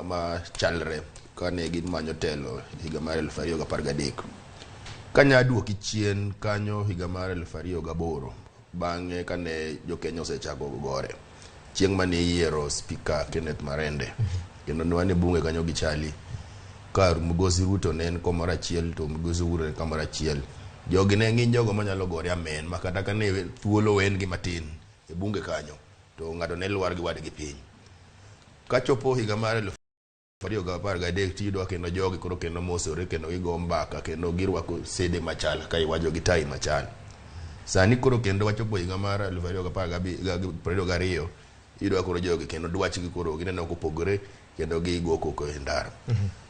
ma chalre kane gimanyo telo higa mar 2013. Kanya duoki chien kanyo higa mar 2008 bang'e kane jokenya osechako gore chieng' mane iyiero spika Kenneth Marende kendo ne wan e bunge kanyo gi Chali ka Migosi Ruto ne en kamoro achiel to Migosi Uhuru ne en kamoro achiel. Jogi ne gin jogo manyalo gore amen ma kata ka ne thuolo owen gi matin e bunge kanyo to ng'ato ne lwar gi wadgi piny. Kachopo higa mar 2013 tiyudo ka kendo jogi koro kendo mosore kendo gigo mbaka kendo girwako sede machal ka iwacho gi tai machal. Sani koro kendo wachopo higa mar 2022 iyudo ka koro jogi kendo dwachgi koro gineno kopogore kendo gigo koko e ndara.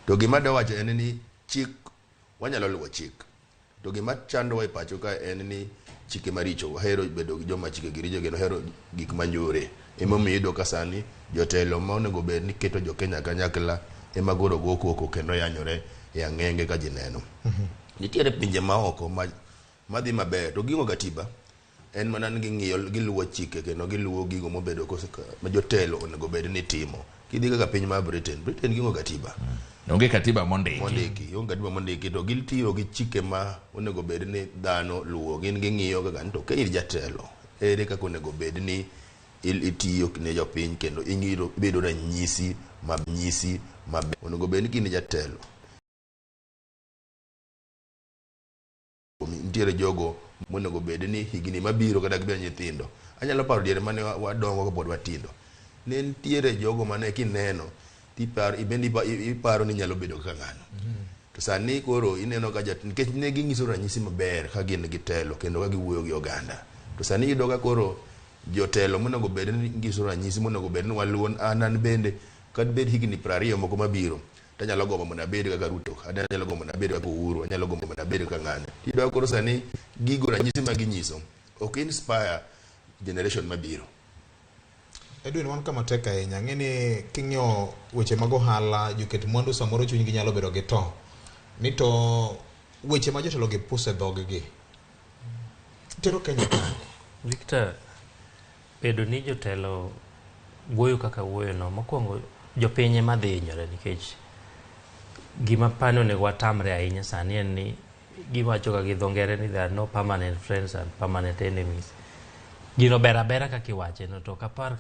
To gima adwa wacho en ni chik wanyalo luwo chik to gima chandowa e pacho ka en ni chike maricho wahero bedo gi joma chike gi richo kendo wahero gik manjore emomiyo iyudo ka sani jotelo ma onego bed ni keto jokenya kanyakla ema koro go koko kendo yanyore e ang'enge ka ji neno. Nitiere pinje maoko ma madhi maber to ging'o katiba en mana ni ging'iyo giluwo chike kendo giluwo gigo mobedo ma jotelo onego bed ni timo. Kidhi kaka piny mar Britain, Britain ging'o katiba. Onge katiba mondiki. Mondiki, onge katiba mondiki to gitiyo gi chike ma onego bed ni dhano luwo. Gin ging'iyo kaka ni to ka in jatelo, ere kaka onego bed ni itiyo ne jopiny kendo ing'iyo ibedo ranyisi ma nyisi maber. Onego bed ni ka in jatelo nitiere jogo monego bed ni higni mabiro kata gibed nyithindo. Anyalo paro diere mane wadongo kapod watindo. Ne nitiere jogo mane kineno tiparo ibende iparo ni nyalo bedo kaka ng'ano. To sani koro ineno ka nikech ne ginyiso ranyisi maber ka gin gi telo kendo ka giwuoyo gi oganda. To sani iyudo ka koro jotelo monego bed ni nyiso ranyisi monego bed ni waluwo an bende kadibed higni 20 moko mabiro tanyalo gombo mondo abed kaka Ruto, anyalo gombo mondo abed kaka Uhuru, anyalo gombo mondo abed kaka ng'ane. Iyudo ka koro sani gigo ranyisi ma ginyiso ok inspire generation mabiro. Edwin, wan kama tek ahinya. Ng'e ni king'iyo weche mag ohala, joket mwandu samoro chunygi nyalo bedo gi to. Ni to weche ma jotelo gi puse dhog gi tero Kenya kanye? Victor, bedo ni jotelo wuoyo kaka wuoyo no, mokwongo jopiny ema dhi hinyore nikech gima pani onego watamre ahinya sani en ni giwacho ga gi dho ngere ni there are no permanent friends and permanent enemies. Gino ber abera kaka iwache no to ok apar.